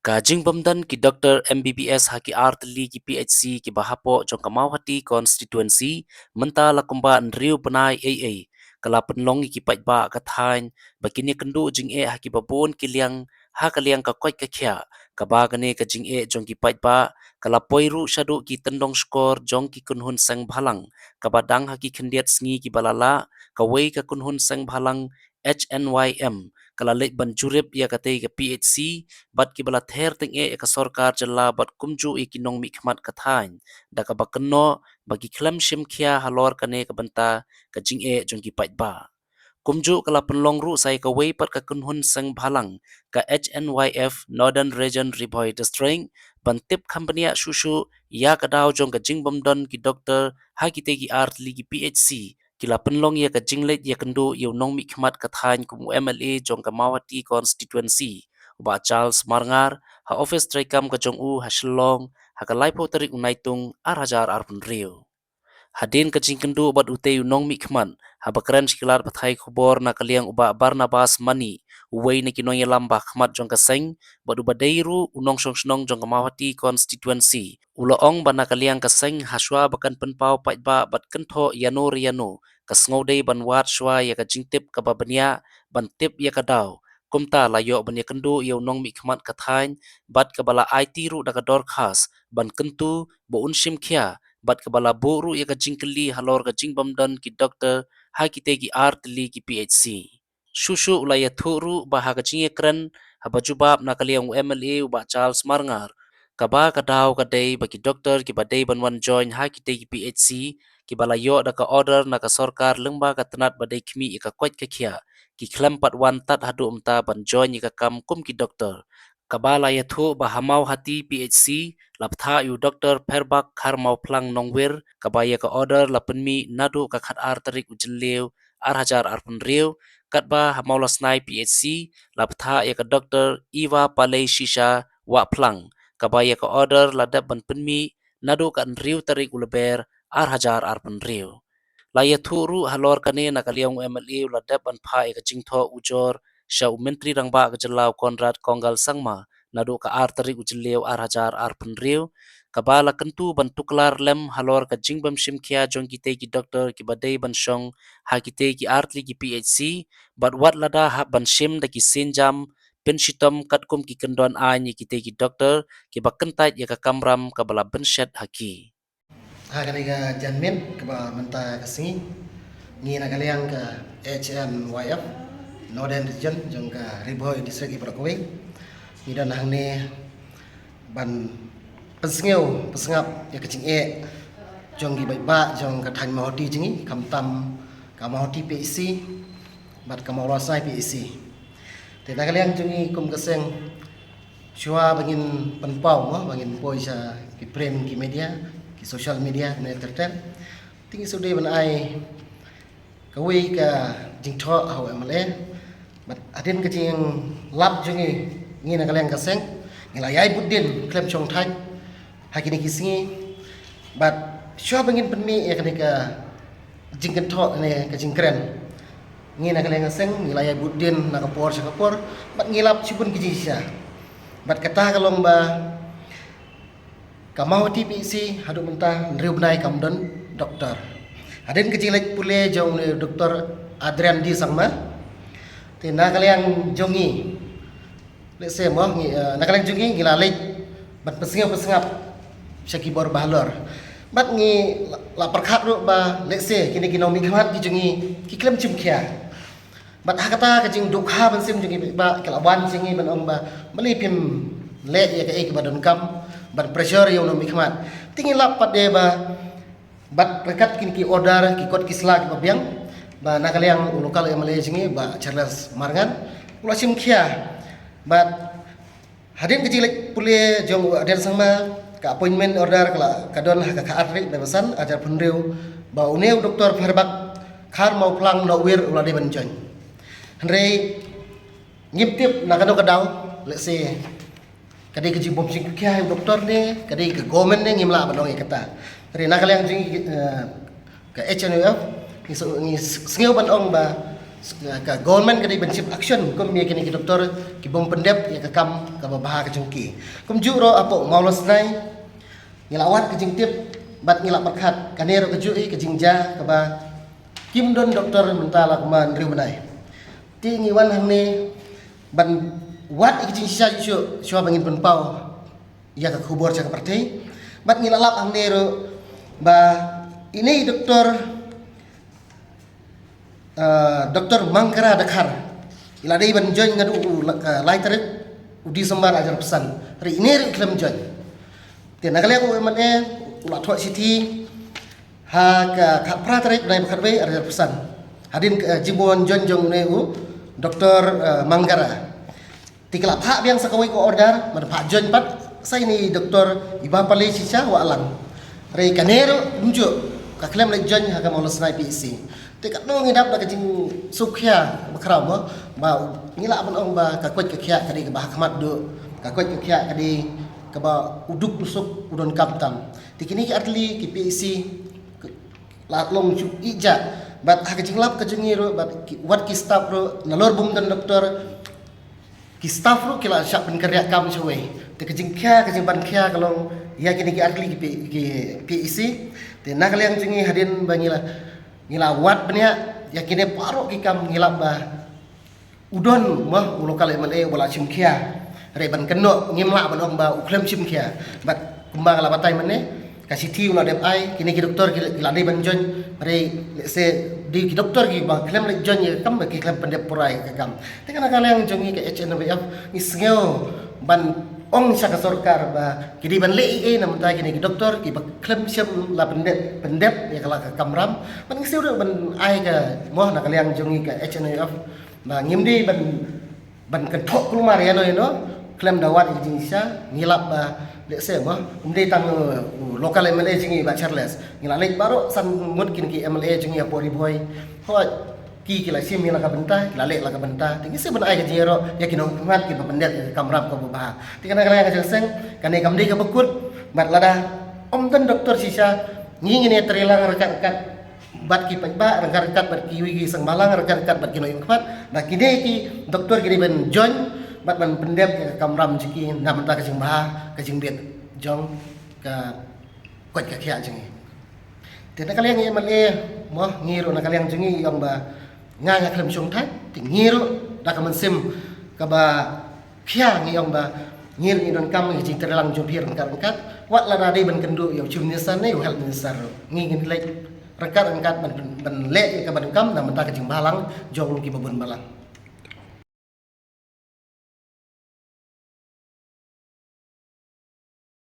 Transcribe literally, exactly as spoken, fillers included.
Ka jingbymdon ki doktor M B B S ha ki artylli ki P H C kiba hapoh jong ka Mawhati constituency mynta la kumba hynriew bnai ei ei ka la pynlong ïa ki paidbah ka thaiñ ba kin ïakynduh jingeh ha kiba bun ki liang ha ka liang ka koit ka khiah, kaba kane ka jingeh jong ki paidbah ka la poi ruh shaduh ki tyndong shkor jong ki kynhun seng bhalang, kaba dang ha ki khyndiat sngi kiba la lah kawei ka kynhun seng bhalang H N Y M ka la leit ban jurip ïa katei ka P H C bad kiba la ther tyngeh ïa ka sorkar jylla bad kumjuh ïa ki nongmihkhmat ka thaiñ da kaba kynnoh ba ki khlem shim khia halor kane ka bynta ka jingeh jong ki paidbah. Kumjuh ka la pynlong ruh sa ïa kawei pat ka kynhun seng bhalang ka H N Y F Northern Region Ri Bhoi District ban tip kham bniah shuh shuh ïa ka daw jong ka jingbymdon ki doktor ha kitei ki artylli ki P H C. Ki la pynlong ïa ka jingleit ïakynduh ïa u nongmihkhmat ka thaiñ kum u M L A jong ka Mawhati constituency, u Bah Charles Marngar, ha office treikam ka jong u ha Shillong ha ka laiphew tarik u Naitung ar hajar arphew hynriew. Hadien ka jingkynduh bad utei u nongmihkhmat, haba kren sha ki lad pathai khubor na ka liang u Bah Barnabas Mani, uwei na ki nongïalam ba khmat jong ka seng bad uba dei ruh u nongshong shnong jong ka Mawhati constituency, u la ong ba na ka liang ka seng ha shuwa ba kan pynpaw paidbah bad kynthoh ïano re ïano, ka sngew dei ban wad shuwa ïa ka jingtip kaba bniah ban tip ïa ka daw. Kumta la ïoh ban ïakynduh ïa u nongmihkhmat ka thaiñ bad kaba la aiti ruh da ka dorkhas ban kyntu ba un shim khia bad kaba la buh ruh ïa ka jingkylli halor ka jingbymdon ki doktor ha kitei ki artylli ki P H C. Shuh shuh u la ïathuh ruh ba ha ka jingïakren haba jubab na ka liang u M L A u Bah Charles Marngar, kaba ka daw ka dei ba ki doktor kiba dei ban wan join ha kitei ki P H C kiba la ïoh da ka order na ka sorkar lyngba ka tnat ba dei khmih ïa ka koit ka khiah, ki khlem pat wan tad haduh mynta ban join ïa ka kam kum ki doktor. Kaba la ïathuh ba ha Mawhati P H C la bthah ïa u doktor Pherbak Kharmawphlang Nongwir, kaba ïa ka order la pynmih naduh ka khatar tarik u Jylliew ar hajar arphew hynriew, katba ha Mawlasnai P H C la bthah ïa ka doktor Eva Palei Shisha Wahphlang, kaba ïa ka order la dep ban pynmih naduh ka hynriew tarik u Lber ar hajar arphew hynriew. La ïathuh ruh halor kane na ka liang u M L A u la dep ban phah ïa ka jingthoh ujor sha u Myntri Rangbah ka jylla u Conrad Kongkal Sangma naduh ka ar tarik u Jylliew ar hajar arphew hynriew, kaba la kyntu ban tuklar lem halor ka jingbym shim khia jong kitei ki doktor kiba dei ban shong ha kitei ki artylli ki P H C bad wat lada hap ban shim da ki sienjam pynshitom katkum ki kyndon aiñ ïa kitei ki doktor kiba kyntait ïa ka kamram kaba la bynshet ha ki. Ha kane ka janmiet kaba mynta ka sngi, ngi na ka liang ka H N Y F Northern Region jong ka Ri Bhoi District baroh kawei, ngi don hangne ban pynsngew pynsngap ïa ka jingeh jong ki paidbah jong ka thaiñ Mawhati jong ngi, khamtam ka Mawhati P H C bad ka Mawlasnai P H C. Te na ka liang jong ngi kum ka seng, shuwa ba ngin pynpaw mo, ba ngin poi sha ki print, ki media, ki social media, ne ter ter, te ngi shu dei ban ai kawei ka jingthoh ha u M L A. Bad hadien ka jinglap jong ngi, ngi na ka liang ka seng, ngi la ïai bud dien khlem shong thait ha kine ki sngi. Bad shuwa ba ngin pynmih ïa kane ka jingkynthoh ne ka jingkren, ngi na ka liang ka seng ngi la ïai bud dien na ka por sha ka por bad ngi lap shibun ki jingshisha. Bad kata ka long ba ka Mawhati P H C haduh mynta hynriew bnai kam don doktor. Hadien ka jingleit pule jong u Doktor Adrian D Sangma, te na ka liang jong ngi, lehse mo ngi, eh, na ka liang jong ngi ngi la leit ban pynsngew pynsngap sha ki bor ba halor. Bad ngi la, la pyrkhat ruh ba lehse kine ki nongmihkhmat ki jong ngi ki khlem shim khia. Bad ha kata ka jingdukha mynsiem jong ngi ba ki la wan jong ngi ban ong ba balei phim leh ïa kaei kaba donkam ban pressure ïa u nongmihkhmat. Te ngi lap pat de ba bad ryngkat kine ki order, ki kot ki sla kiba biang, ba na ka liang u local M L A jong ngi Bah Charles Marngar u la shim khia. Bad hadien ka jingleit pule jong u Adrian Sangma, ka appointment order ka la, ka don ha ka khatar tarik bnai ba san, ar hajar arphew hynriew, ba une u Doktor Pherbak Kharmawphlang Nongwir u la dei ban join. Hynrei ngim tip na kano ka daw, lehse ka dei ka jingbym shim khia u doktor ne ka dei ka government ne, ngim lah ban ong ïa kata. Hynrei na ka liang jong ngi, eh, ka H N Y F ngi s-, ngi s-, sngew ban ong ba Ka government ka dei ban shim action kum ïa kine ki doktor ki bym pyndep ïa ka kam kaba bha ka jong ki. Kumjuh ruh hapoh Mawlasnai ngi la wad ka jingtip bad ngi la pyrkhat kane ruh ka juh hi ka jingjia kaba kim don doktor mynta la kumba hynriew bnai. Te ngi wan hangne ban wad ïa ka jingshisha shuh shuwa ba ngin pynpaw ïa ka khubor sha ka pyrthei. Bad ngi la lap hangne ruh ba ine i doktor, ah, doktor Mangkara Dkhar, i la dei ban join naduh u la-, ah, lai tarik u December ar hajar arphew san. Hynrei ine ruh i khlem join. Te na ka liang u M L A u la thoh shithi ha ka khatphra tarik bnai ba khatwei ar hajar arphew san. Hadien ka, eh, jingwan join jong une u doktor, eh, Mangkara. Te ki la phah biang sa kawei ka order ban phah join pat sa ine i doktor iba pale shisha Wahlang. Hynrei kane ruh kumjuh ka khlem leit join ha ka Mawlasnai P H C. Te katno ngi dap da ka jingsngewkhia ba khraw mo, ba ngi lah ban ong ba ka koit ka khiah ka dei kaba ha khmat duh, ka koit ka khiah ka dei kaba u duk u suk u donkam tam. Te kine ki artylli ki P H C la long shu ïeh ja bad ha ka jinglap ka jong ngi ruh bad ki, wat ki staff ruh nalor bym don doktor, ki staff ruh ki la shah pynkynriah kam shawei. Te ka jingkhia, ka jingpynkhia ka long ïa kine ki artylli ki P-, ki P H C. Te na ka liang jong ngi hadien ba ngi la, ngi la wad bniah ïa kine baroh ki kam ngi lap ba u don mo u local M L A uba la shim khia. Hynrei ban kynnoh ngim lah ban ong ba u khlem shim khia. Bad kumba nga la batai mynne, ka shithi u la dep ai, kine ki doktor ki, ki la dei ban join, hynrei lehse dei ki doktor kiba khlem leit join ïa ka kam ba ki khlem pyndep pura ïa ka kam. Te kane ka liang jong ngi ka H N V F ngi sngew ban ong sha ka sorkar ba ki dei ban leh ei ei na bynta kine ki doktor kiba khlem shym la pyndep, pyndep ïa ka la ka kamram. Bad ngi sngew ruh ban ai ka mo na ka liang jong ngi ka H N V F ba ngim dei ban, ban kynthoh kulmar ïano ïano khlem da wad ïa ka jingshisha. Ngi lap ba lehse mo, um dei tang u, u local M L A jong ngi Bah Charles, ngi la leit baroh san ngut kine ki M L A jong ngi hapoh Ri Bhoi. Hooid, ki, ki la shim ïa la ka bynta, ki la leh la ka bynta. Te ngi sngew ban ai ka jingïaroh ïa ki nongmihkhmat kiba pyndep ïa ka kamram kaba bha. Te kane ka liang ka jong seng, kane kam dei kaba kut. Bad lada ym don doktor shisha, ngi ngin ïatreilang ryngkat ryngkat bad ki paidbah, ryngkat ryngkat bad kiwei ki seng bhalang, ryngkat ryngkat bad ki nongmihkhmat. Bad kine ki doktor ki dei ban join bad ban pyndep ïa ka kamram jong ki na bynta ka jingbha ka jingbit jong ka koit ka khiah jong ngi. Te na ka liang i M L A mo, ngi ruh na ka liang jong ngi i ong ba nga, nga khlem shongthait. Te ngi ruh da ka mynsiem kaba khia ngi ong ba ngi ruh ngi donkam ïa ka jingtreilang jong phi ryngkat ryngkat. Wat lada dei ban kynduh ïa u Chief Minister ne u Health Minister ruh, ngi ngin leit ryngkat ryngkat ban, ban leh ïa kaba donkam na bynta ka jingbhalang jong kiba bun balang.